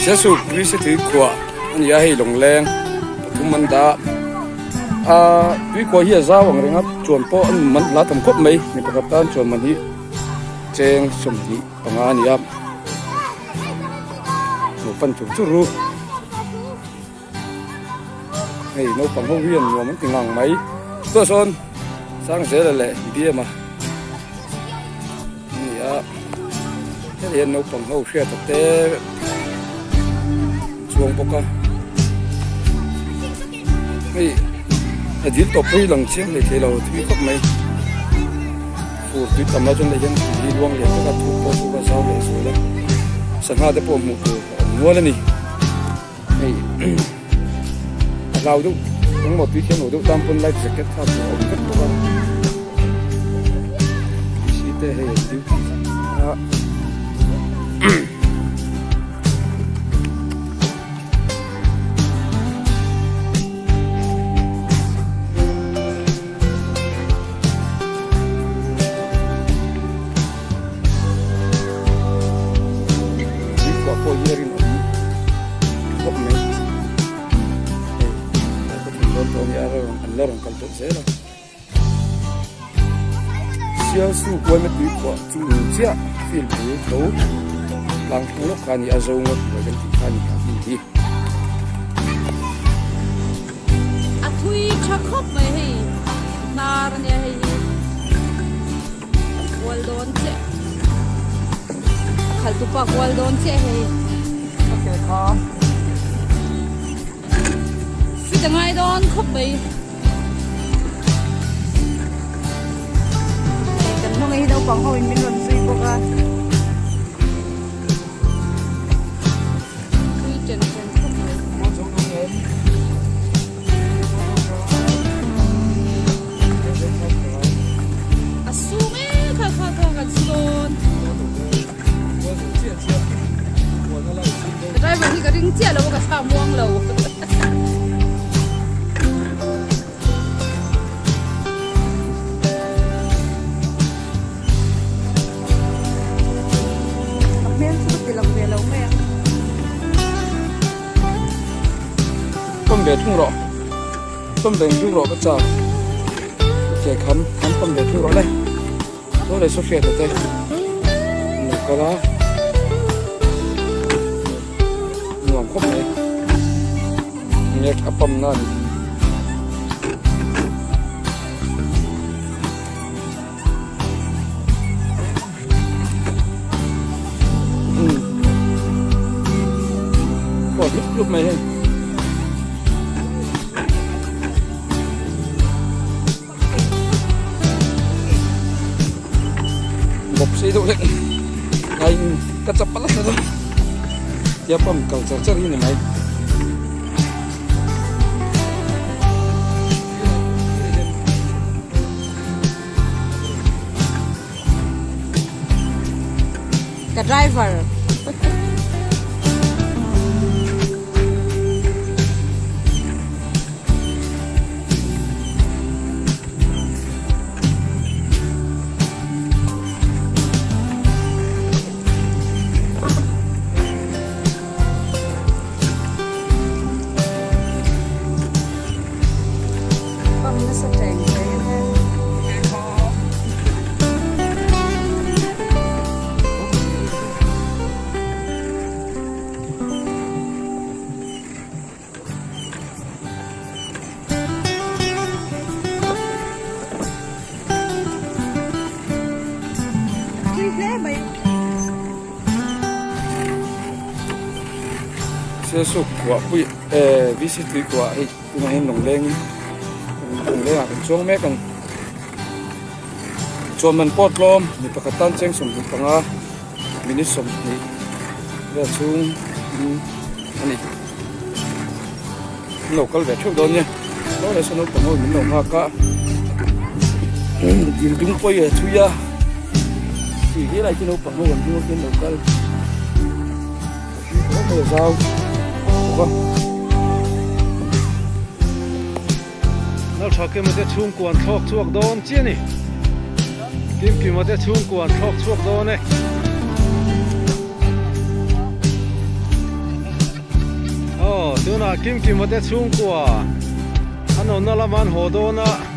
Siasuk Tuise tuikhuah a ni a hei lawngleng pathum an dah a tuikhuah hi a zau ang reng a chuan pawh an man hla tam khawp mai mi pakhat tan chuan man hi cheng 20 panga a ni a lo pan chur chur ru. Hei naupang ho hian nuam an ti ngang mai chutah sawn Sangzela leh Biama an ni a heti hian naupang ho hriata te an chuang bawk a hei a dil tawp pawh hi lang chiang hle thei lo thui khawp mai fur tui tam lai chuan leh hian tui hi luang lian vek a thuk pawh thuk a zau leh zual a sangha te pawh hmuh tur a awm nual a ni. Hei a hlau deuh engmaw tui thiam lo deuh tan pawn life jacket kha chu a awm vek bawk a si te hei an duty a. Tuikhuah pawh hi a rinawm khawp mai hei tlai ka thlen dawn tawh a nia an la rawn kal belh zel a Sialsu kuaina tuikhuah chu in chiah field bul tho tlang thleng lawk kha a ni a zo ngawt buai kan tih kha a ni a hmun hi. A thui tha khawp mai hei hnar ania hei hi a kual dawn chiah khalh tu pa kual dawn chiah hei fit a ngai dawn khawp mai hei kan hnung ah hi naupang ho in min rawn zui bawk a. Tui chen chen khawp mai. A sum e kha kha kha kan su dawn. Driver hi ka ring chiah lo a ka thla muang lo. A hmel chu ka ti lang ve lo mai a. Pawm ve thung rawh pawm ve thung rawh ka chak ka che kham an pawm ve thung rawh le saw leh saw hriat te an lo kal a nuam khawp mai nek a pawm na a ni. Aw hlup hlup mai hei. Bawp sei deuh hlek ngai ka chap palh a tia pump kal char char hi ni mai. Ka driver. Pump nasa teng teng a. Tui hle mai. Sialsuk kuah pui eh VC tui kuah hei tunah hian lawngleng in lawngleng ah kan chuang mek ang chuan man pawh tlawm mi pakhat tan cheng 25 minute 20 vel chhung in a ni an lo kal ve theuh dawn nia saw leh saw naupang ho in min lo nghak a dil dung pawi a thui a tih hi lai chu naupang ho an hming an lo kal. Zau bawk a. Lalthakima te chhungkua an thlawk chhuak dawn chiah a ni. Kimkima te chhungkua an thlawk chhuak dawn e. Tunah Kimkima te chhungkua an awmna lama an haw dawn a.